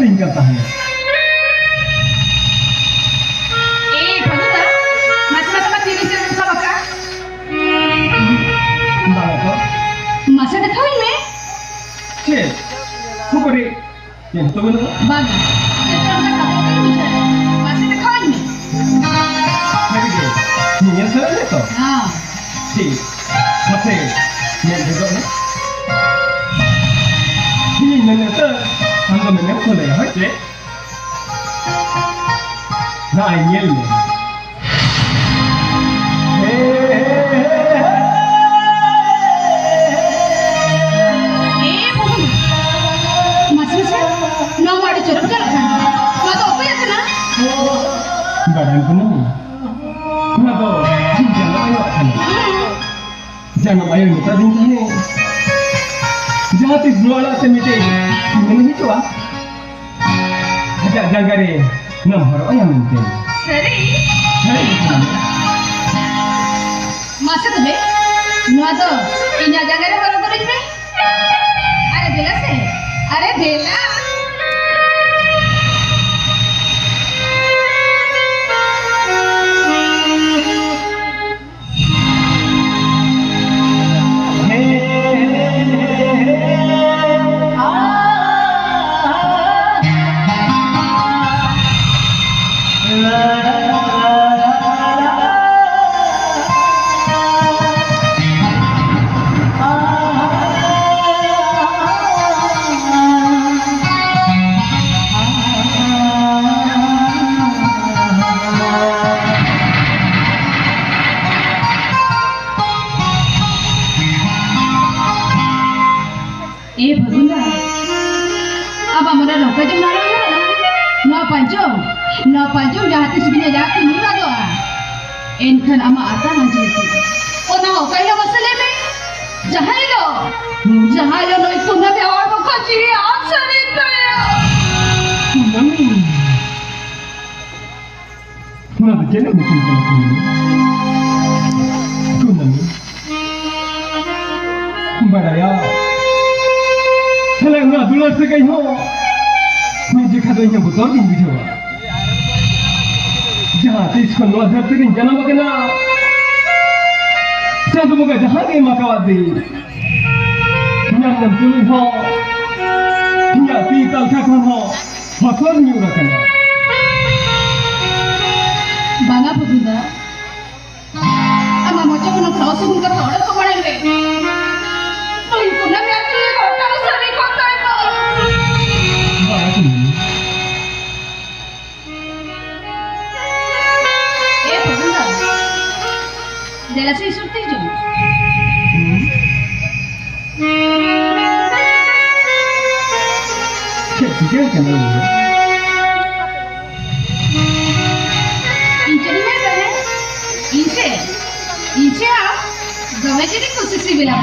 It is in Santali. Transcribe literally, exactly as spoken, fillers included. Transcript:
ᱤᱧ ᱠᱟᱱ ᱛᱟᱦᱮᱸᱫ᱾ ᱮ ᱵᱷᱟᱹᱜᱩ ᱫᱟ, ᱢᱟᱥᱮ ᱢᱟᱥᱮ ᱢᱟ ᱛᱤᱨᱤᱥ ᱨᱮᱢ ᱥᱟᱵ ᱟᱠᱟᱫ᱾ ᱵᱟᱝᱟ ᱛᱚ᱾ ᱢᱟᱥᱮ ᱫᱮᱠᱷᱟᱣᱟᱹᱧ ᱢᱮ᱾ ᱪᱮᱫ? ᱦᱩᱠᱩᱨᱤ, ᱪᱮᱫ ᱦᱚᱸᱛᱚ ᱵᱟᱹᱱᱩᱜᱼᱟ᱾ ᱵᱟᱝᱟ, ᱪᱮᱫ ᱪᱚᱝ ᱚᱱᱠᱟ ᱥᱟᱵᱚᱜ ᱜᱮᱧ ᱵᱩᱡᱷᱟᱹᱣᱮᱫ᱾ ᱢᱟᱥᱮ ᱫᱮᱠᱷᱟᱣᱟᱹᱧ ᱢᱮ᱾ ᱥᱟᱹᱨᱤ ᱜᱮ? ᱧᱮᱧᱮᱞ ᱥᱟᱱᱟᱭᱮᱫ ᱢᱮᱭᱟ ᱛᱚ? ᱦᱮᱸ᱾ ᱴᱷᱤᱠ᱾ ᱢᱟᱥᱮ, ᱢᱮᱫ ᱵᱮᱸᱜᱮᱫ ᱢᱮ᱾ ᱤᱧᱤᱧ ᱢᱮᱱᱮᱫ ᱛᱟᱹᱨ, ᱟᱢ ᱫᱚ ᱢᱮᱫᱮᱢ ᱠᱷᱩᱞᱟᱹᱭᱟ, ᱦᱳᱭ ᱥᱮ? ᱱᱚᱜᱼᱚᱭ ᱧᱮᱞ ᱢᱮ᱾ ᱮ ᱵᱟᱹᱵᱩ, ᱢᱟᱥᱮ ᱢᱟᱥᱮ, ᱱᱚᱣᱟ ᱢᱟ ᱟᱹᱰᱤ ᱪᱚᱨᱚᱠ ᱧᱮᱞᱚᱜ ᱠᱟᱱ᱾ ᱱᱚᱣᱟ ᱫᱚ ᱚᱠᱚᱭᱟᱜ ᱠᱟᱱᱟ? ᱵᱟᱰᱟᱭ ᱠᱟᱱᱟ? ᱱᱚᱣᱟ ᱫᱚ ᱤᱧ ᱡᱟᱱᱟᱢ ᱟᱭᱳᱣᱟᱜ ᱠᱟᱱᱟ᱾ ᱡᱟᱱᱟᱢ ᱟᱭᱳᱭ ᱢᱮᱛᱟᱫᱤᱧ ᱛᱟᱦᱮᱸ, ᱡᱟᱦᱟᱸ ᱛᱤᱥ ᱱᱚᱣᱟ ᱚᱲᱟᱜ ᱛᱮ ᱢᱤᱫᱴᱮᱡ ᱥᱤᱢ ᱦᱤᱡᱩᱜᱼᱟ, ᱟᱡᱟᱜ ᱡᱟᱸᱜᱟ ᱨᱮ ᱱᱚᱢᱦᱚᱨᱚᱜ ᱟᱭᱟ ᱢᱮᱱᱛᱮ᱾ ᱥᱟᱹᱨᱤ? ᱥᱟᱹᱨᱤ ᱜᱮ ᱠᱟᱱᱟ᱾ ᱢᱟᱥᱮ ᱛᱚᱵᱮ, ᱱᱚᱣᱟ ᱫᱚ ᱤᱧᱟᱜ ᱡᱟᱸᱜᱟ ᱨᱮ ᱦᱚᱨᱚᱜ ᱜᱚᱫᱟᱹᱧ ᱢᱮ᱾ ᱟᱨᱮ ᱫᱮᱞᱟ ᱥᱮ, ᱟᱨᱮ ᱫᱮᱞᱟ᱾ ᱮ ᱵᱷᱟᱹᱜᱩᱱᱟ, ᱟᱢᱟᱜ ᱢᱚᱱᱮ ᱱᱚᱝᱠᱟ ᱡᱮ ᱱᱟᱨᱟ ᱩᱭᱦᱟᱹᱨᱚᱜᱼᱟ, ᱱᱚᱣᱟ ᱯᱟᱸᱡᱚᱢ, ᱱᱚᱣᱟ ᱯᱟᱸᱡᱚᱢ ᱡᱟᱦᱟᱸ ᱛᱤᱥ ᱵᱤᱱ ᱧᱮᱞᱟ ᱠᱤ ᱧᱩᱨ ᱟᱫᱚᱜᱼᱟ, ᱮᱱᱠᱷᱟᱱ ᱟᱢᱟᱜ ᱟᱛᱟ ᱢᱟᱹᱡᱷᱤ ᱟᱹᱛᱩ᱾ ᱚᱱᱟ ᱦᱚᱸ ᱚᱠᱟ ᱦᱤᱞᱳᱜ ᱢᱟᱥᱮ ᱞᱟᱹᱭ ᱢᱮ? ᱡᱟᱦᱟᱸ ᱦᱤᱞᱳᱜ, ᱡᱟᱦᱟᱸ ᱦᱤᱞᱳᱜ ᱱᱩᱭ ᱠᱩᱱᱟᱹᱢᱤ ᱦᱚᱲ ᱵᱟᱠᱚ ᱡᱤᱣᱤ ᱟᱫ ᱥᱟᱹᱨᱤ ᱛᱟᱭᱟ᱾ ᱠᱩᱱᱟᱹᱢᱤ? ᱚᱱᱟ ᱫᱚ ᱪᱮᱫ ᱮᱢ ᱢᱮᱛᱟᱹᱧ ᱠᱟᱱᱟ ᱠᱩᱱᱟᱹᱢᱤ? ᱠᱩᱱᱟᱹᱢᱤ? ᱵᱟᱲᱟᱭᱟ᱾ ᱛᱟᱦᱞᱮ ᱚᱱᱟ ᱫᱩᱞᱟᱹᱲ ᱥᱟᱹᱜᱟᱹᱭ ᱦᱚᱸ ᱤᱧ ᱦᱚᱸ ᱵᱚᱛᱚᱨ ᱜᱤᱧ ᱵᱩᱡᱷᱟᱹᱣᱟ᱾ ᱡᱟᱦᱟᱸ ᱛᱤᱥ ᱠᱷᱚᱱ ᱱᱚᱣᱟ ᱫᱷᱟᱹᱨᱛᱤ ᱨᱤᱧ ᱡᱟᱱᱟᱢ ᱟᱠᱟᱱᱟ, ᱪᱟᱸᱫᱚ ᱵᱚᱸᱜᱟ ᱡᱟᱦᱟᱸ ᱜᱮ ᱮᱢ ᱟᱠᱟᱣᱟᱫᱤᱧ, ᱧᱟᱢ ᱧᱟᱢ ᱛᱩᱞᱩᱡ ᱦᱚᱸ ᱤᱧᱟᱹᱜ ᱛᱤ ᱛᱟᱞᱠᱷᱟ ᱠᱷᱚᱱ ᱦᱚᱸ ᱦᱚᱥᱚᱨ ᱧᱩᱨ ᱟᱠᱟᱱᱟ᱾ ᱵᱟᱝᱟ ᱯᱷᱟᱹᱜᱩᱱ ᱫᱟ, ᱟᱢᱟᱜ ᱢᱚᱪᱟ ᱠᱷᱚᱱ ᱱᱚᱝᱠᱟ ᱚᱥᱩᱵᱩᱱ ᱠᱟᱛᱷᱟ ᱚᱰᱚᱠ ᱢᱟᱲᱟᱝ ᱨᱮ ᱤᱧ ᱠᱩᱱᱟᱹᱢᱤ ᱟᱹᱛᱩ ᱨᱮ ᱜᱚᱴᱟ ᱨᱮ ᱥᱟᱹᱨᱤ ᱠᱚ ᱛᱟᱭ ᱢᱟ᱾ ᱵᱟᱝᱟ ᱠᱩᱱᱟᱹᱢᱤ, ᱮ ᱯᱷᱟᱹᱜᱩᱱ ᱫᱟ, ᱫᱮᱞᱟ ᱥᱮ ᱤᱥᱚᱨ ᱛᱮ ᱦᱤᱡᱩᱜ ᱢᱮ᱾ ᱪᱮᱫ ᱪᱤᱠᱟᱹᱜ ᱠᱟᱱᱟ ᱩᱱᱤ ᱫᱚ? ᱤᱧ ᱪᱮᱫ ᱤᱧ ᱢᱮᱱ ᱛᱟᱦᱮᱸᱫ? ᱤᱧ ᱥᱮ, ᱤᱧ ᱥᱮ ᱟᱢ ᱫᱚᱢᱮ ᱪᱮᱫ ᱤᱧ ᱠᱩᱥᱤ ᱥᱤᱵᱤᱞᱟ᱾